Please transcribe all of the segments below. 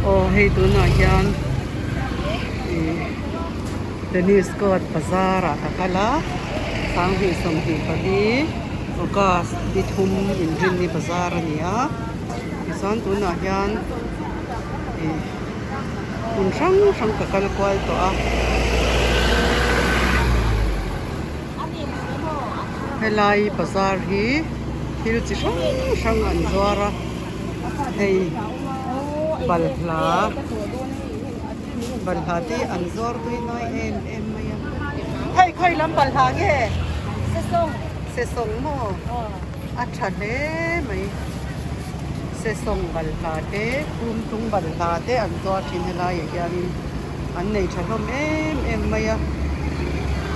Aw hei tunah hian ih tennis court bazar ah ka kal a sanghnih 24 august ni thum inrinni bazar a ni a tichuan tunah hian ih hmun hrang hrang ka kal kual tawh a helai bazar hi thil chi hrang hrang an zuar a hei balhla balhla te hi an zuar tui ngai em em mai a hei khawi lam balhla nge sesawng maw a tha hle mai sesawng balhla te kumtung balhla te an zuar thin helaiah hianin an nei tha hlawm em em mai a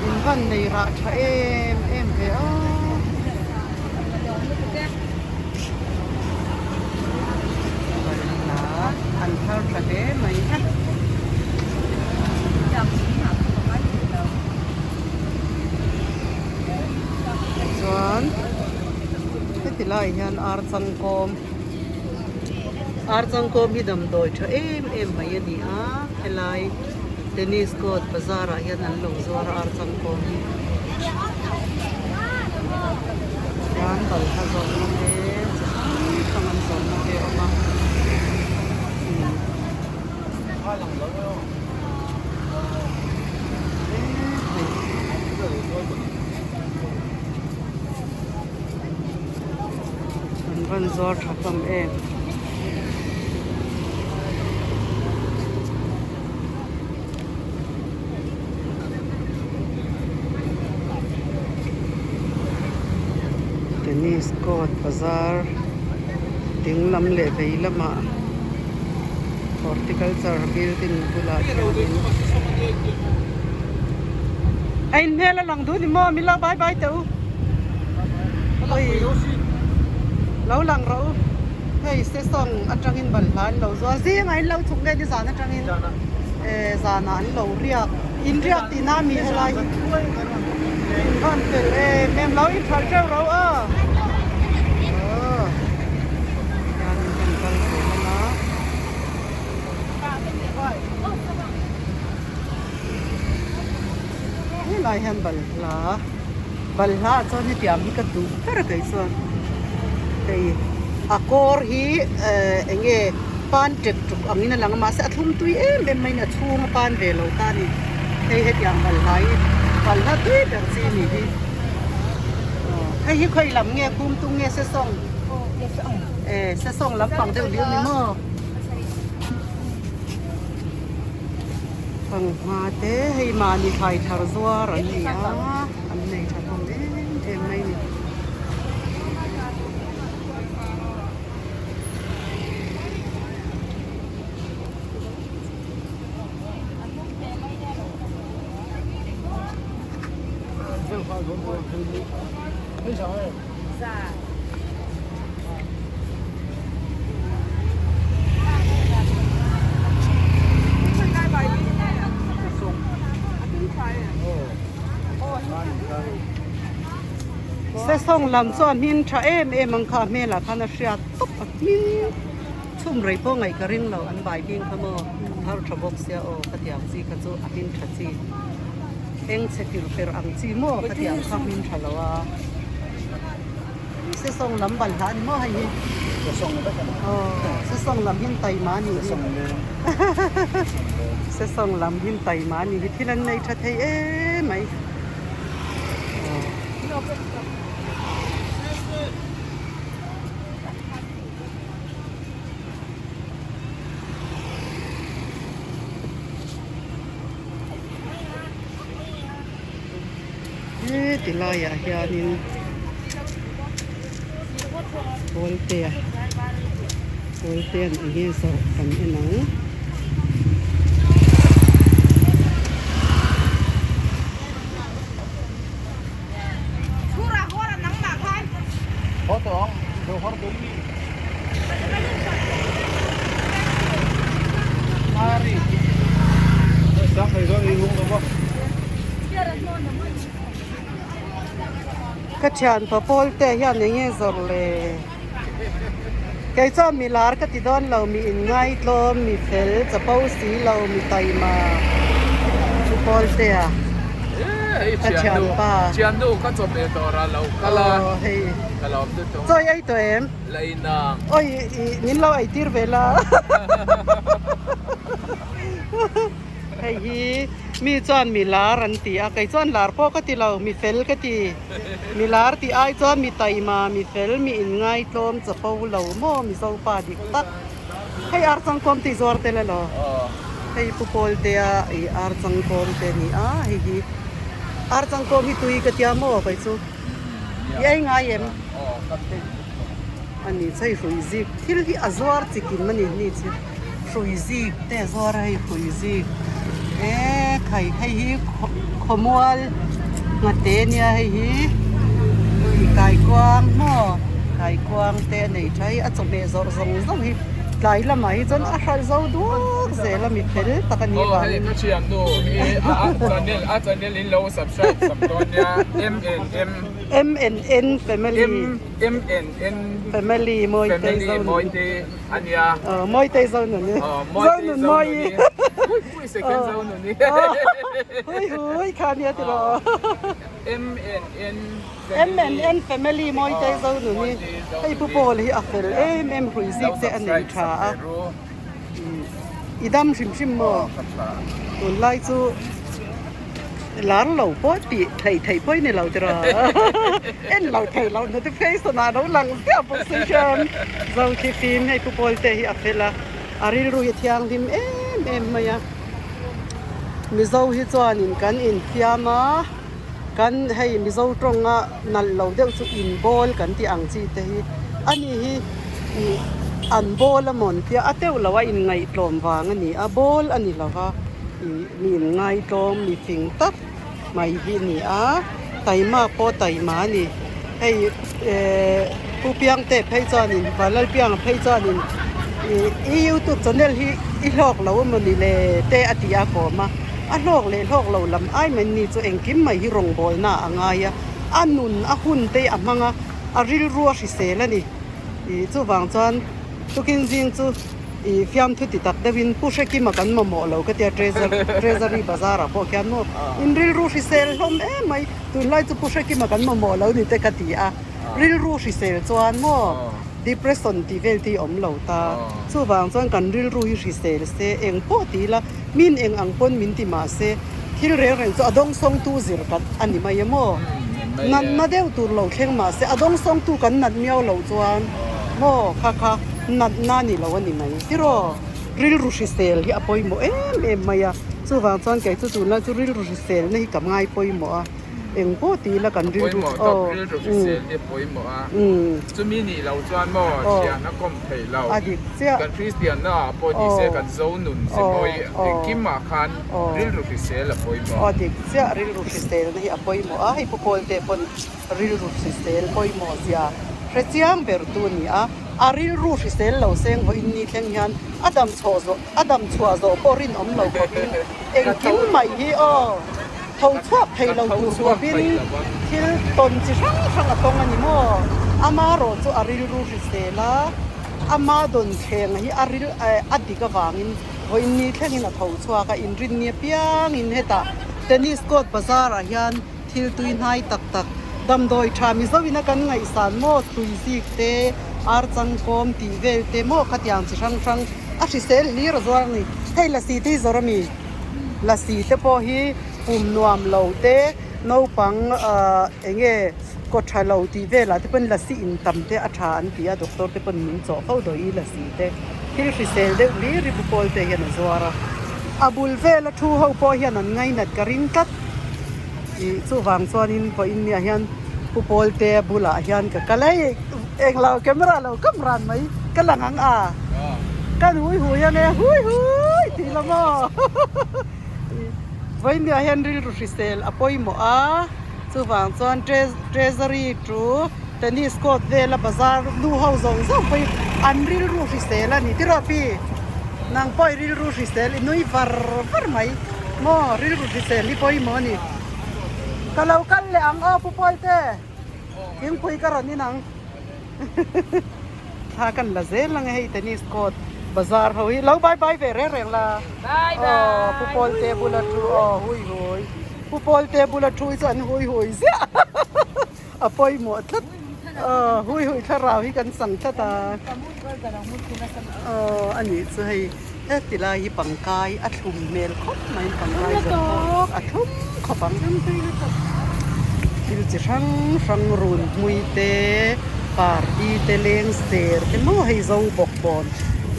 in van nei rah tha em em ve a. Balhla an thar tha hle mai. Chuan heti laiah hian ar changkawm ar changkawm hi damdawi tha em em mai a ni a helai tennis court bazar ah hian an lo zuar a ar changkawm hi chuan balhla zawrhna te chi hrang hrang an zawrhna te a awm a An rawn zuar tha hlawm em. Tennis court bazar ding lam leh vei lamah horticulture building bulah hianin a inhmel a lang duh ni maw min lo bye bye teh u lo lang rawh u hei sesawng atangin balhla an lo zuar zingah in lo chhuk nge nizan atangin eh zanah an lo riak in riak tihna a mi helai hi in van fel em em lo in thalh teuh ro a aw hianin kan kal zel anga. Helai hian balhla balhla ah chuan hetiang hi ka duh ber a kei chuan hei a kawr hi eh eng nge pan tek tuk angin a lang a mahse a thlum tui em em mai a ni a chhung a pan ve lo ta a ni hei hetiang balhla hi balhla tui ber chi a nih hi aw hei hi khawi lam nge kum tum nge sesawng eh sesawng lampang deuh liu ni maw. Sangha te hei mahni thlai thar zuar an ni a an nei tha hlawm em em mai a ni. Sesawng lam chuan hmin tha em em ang kha a hmelah khan a hriat tawp a hming chhum rei pawh ngaih ka ring lo an bai bing kha maw a thar tha bawk sia aw ka ti ang chi kha chu a hmin tha chi eng chhe tir per ang chi maw ka ti ang kha hmin tha lo a. Sesawng lam balhla a ni maw hei hi? Sesawng vek a ni. Aw, sesawng lam hin taima a nih hi. Sesawng leng. Sesawng lam hin taima a nih hi. Thil an nei tha thei em mai. Heti laiah hianin Kawltea Kawltea'n eng nge zawrh kan en ang. Ka thianpa pawl te hian eng nge zawrh le? Kei chuan mi lar ka ti dawn lo, mi inngaitlawm, mi fel, chapo si lo, mi taima Pu Pawltea ka thianpa. Thiannu ka chawhmeh dawrah lo kal a, ka lawm lutuk. Chawi ei tawh em? La in a. Oi min lo ei tir ve la. Hei hi mi chuan mi lar an ti a, kei chuan lar pawh ka ti lo, mi fel ka ti. Mi lar tih ai chuan mi taima, mi fel, mi inngaitlawm chapo lo maw Mizo pa dik tak. Hei ar changkawm tih zuar tel elaw? Hei Pu Pawltea ih ar changkawm te a ni a, hei hi ar changkawm hi tui ka tia maw kei chu? I ei ngai em? A ni chu hei hrui zik thil hi a zuar chikim a ni ni chu hrui zik te a zuar a hei hrui zik e khai hei hi khawmual nghate nia hei hi ui kaikuang maw kaikuang te a nei tha hei a chawhmeh zawrh zawng zawng hi tlai lamah hi chuan a hralh zo duak zel a mi fel tak a nih vangin. M and N family. M M and N family Mawitei family Zonun. Mawitei ania. Aw Mawitei Zonuni. Aw Mawitei Zonun Mawi. Hui hui second Zonuni. Hui hui kha nia tiraw. M and N M and N family Mawitei Zonuni. Hei pu Paul hi a fel em em hrui zik te a nei tha a. I dam hrim hrim maw? Tunlai chu lar lo pawh tih theih theih pawh i ni lo tiraw? En lo thei lo notification ah lo lang ziah bawk si hian Zothli fim hei Pu Pawlte hi a fel a, a rilru hi a thianghlim em em mai a. Mizo hi chuanin kan infiam a, kan hei Mizo tawnga nalh lo deuh chu inbawl kan tih ang chi te hi a ni hi ih an bawl a mawn tia a teuh lo a inngaihtlawm vang a ni a bawl a ni lo va ih mi inngaihtlawm mi fing tak mai hi a ni a taima pawh taima a ni hei eh Pu Piangte phei chuanin Vanlalpianga phei chuanin ih i youtube channel hi i hlawk lo a mawni le te a ti a kawm a. A hlawk leh hlawk lo lam ai mai ni chu engkim mai hi rawngbawlna a ngai a, a nun a hun te a hmang a, a rilru a hrisel a ni. Ih chuvang chuan tukin zing chu ih fiamthu ti tak deuhin Pu Hrekima kan mamawh lo ka tia Treasury Bazar ah pawh khian maw in rilru hrisel hlawm em mai tunlai chu Pu Hrekima kan mamawh lo ni te ka ti a, rilru hrisel chuan maw depression tih vel te hi awm lo ta, chuvang chuan kan rilru hi hrisel se eng pawh ti ila Min eng ang pawn min ti mah se, thil reng reng chu a dawngsawngtu zir kat a ni mai em aw? Natna deuh tur lo thleng mah se, a dawngsawngtu kan nat miau loh chuan maw kha kha natna ni lo a ni mai. Tiraw, rilru hrisel hi a pawimawh em em mai a, chuvang chuan kei chu tunlai chu rilru hriselna hi ka ngai pawimawh a. Eng pawh ti ila kan rilru Pawimawh tawp rilru hrisel hi a pawimawh a, chumi nih loh chuan maw thian a kawm theih lo. A dik chiah. Kan Kristian na ah pawh ni se kan zo nun ze mawi engkim ah khan rilru hrisel a pawimawh. A dik chiah rilru hrisel na hi a pawimawh a, hei Pu Pawlte pawn rilru hrisel pawimawh zia hre chiang ber tu a ni a, a rilru hrisel lo seng vawiin ni thleng hian a dam chhuah zawh a dam chhuah zawh pawh rinawm lo khawpin engkim mai hi aw. Tho chhuak thei lo tur khawpin thil tawn chi hrang hrang a tawng a ni maw? Ama rawh chu a rilru hrisel a, ama dawn thleng hi a ril a dik avangin vawiin ni thlengin a tho chhuak a, inrinni apiangin hetah Tennis Court Bazar ah hian thil tui hnai tak tak damdawi tha Mizoin a kan ngaihsan maw tui zik te, ar changkawm tih vel te maw khatiang chi hrang hrang a hrisel hlir a zuar a ni. Hei lasi te hi zawrh a mi? Lasi te pawh hi pum nuam lo te naupang ahh eng nge kaw tha lo tih velah te pawn lasi in tam te a tha an ti a doctor te pawn min chawh fo dawi i lasi te thil hrisel deuh hlir hi bukawl te hian a zuar a a bul vela thu ho pawh hian an ngainat ka ring tlat ih chuvang chuanin vawiin niah hian pu pawl te bulah hian ka kal a hei englo camera lo kam ran mai ka lang ang a. Kan hui hui ang e, hui hui tih la maw? Vawiinniah hian rilru hrisel a pawimawh a, chuvang chuan Treasury chu Tennis Court vela bazar nu ho zawng zawng pawhin an rilru hrisel a ni tiraw pi? Nang pawh i rilru hrisel i nui var var mai maw? Rilru hrisel hi pawimawh a ni. Ka lo kal leh ang aw Pu Pawlte, thingpui ka rawn in ang. Thla kan la zel ang e hei tennis court bazar ho hi lo bye bye ve reng reng la. Bye bye. Aw pu pawl te bula thu aw hui hui. Pu pawl te bula thu hi chu an hui hui ziah a pawimawh tlat. Aw hui hui thlarau hi kan chang tlat a. Aw a nih chu hei heti lai hi pangkai a thlum hmel khawp mai pangkai zawrh pawh a thlum khawp ang. Thil chi hrang hrang run hmui te party te leng ser te maw hei zo bawk bawn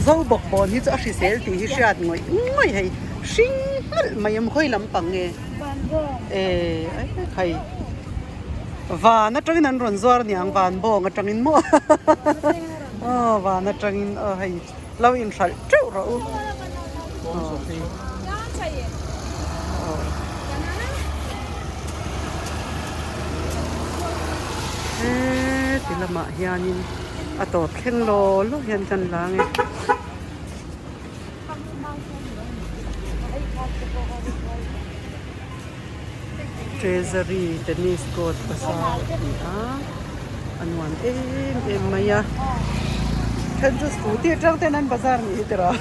zo bawk bawn hi chu a hrisel tih hi hriat ngawih ngawih hei hring hmalh mai a khawi lampang nge eh hei van atangin an rawn zuar aniang van bawng atangin maw aw van atangin aw hei lo inhralh teuh rawh u aw hei aw heti lamah hianin a tawp thleng law law hian kan la ang e. Treasury tennis court bazar a ni a a nuam em em mai a then chu scooty atang ten an bazar ni hi tiraw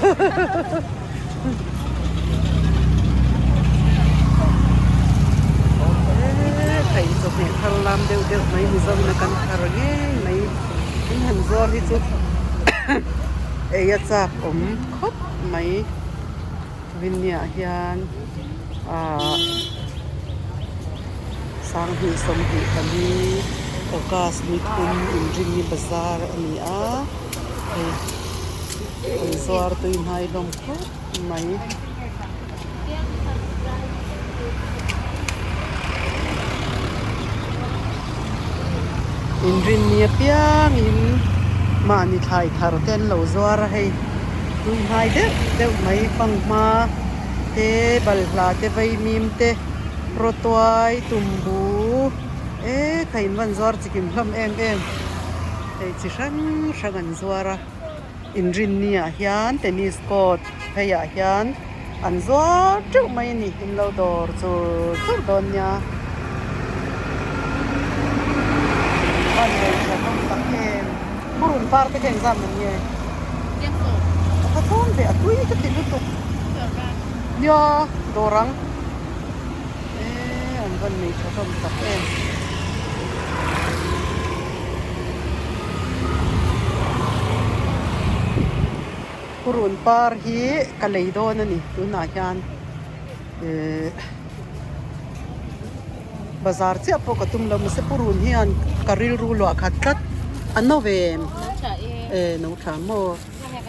hei chawhmeh thar lam deuh deuh mai mizo in a kan thar ngei mai in han zuar hi chu ei a chak awm khawp mai. Vinniah hian ahh sanghnih 24 August ni thum inrinni bazar a ni a hei an zuar tui hnai hlawm khawp mai. Inrinni apiangin mahni thlai thar te an lo zuar a hei tui hnai deuh deuh mai fanghma te balhla te vaimim te rawtuai tumbu e kha in van zuar chikim hlawm em em hei chi hrang hrang an zuar a. Inrinni ah hian tennis court phei ah hian an zuar teuh mai a ni in lo dawr chur chur dawn nia ban nei tha hlawm tak em purun par te kha engzam an nge a tha thawm ve a tui ka ti lutuk nia dawr ang e an van nei tha hlawm tak em. Purun par hi ka lei dawn a ni tunah hian ehh bazar chiah pawh ka tum lo mahse purun hian ka rilru luah khat tlat a no ve em eh no tha maw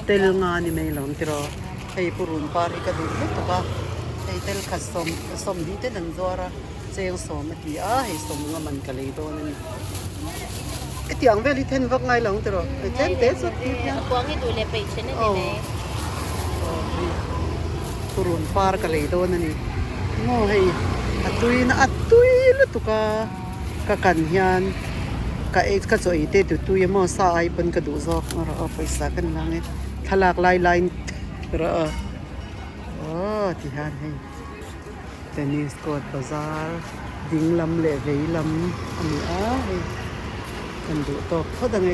tel nga ni mai lo ang tiraw hei purun par hi ka duh lutuk a hei tel khat sawm sawmhnih ten an zuar a. Cheng sawm a ti a, hei sawm nga man ka lei dawn a ni. Hetiang vel hi then vak ngai lo ang tiraw? Hei tlem te chu ti hian. A kuang hi duh leh peih then a ni mai. Aw hei purun par ka lei dawn a ni. Maw hei a tui na a tui lutuk a ka kan hian ka ei ka chaw ei te tu tui a maw sa ai pawn ka duh zawk rawh aw pawisa ka ni lang e thlalak lai laiin rawh aw aw ti hian hei. Tennis court bazar ding lam leh vei lam a ni a hei kan duh tawk phawt ang e.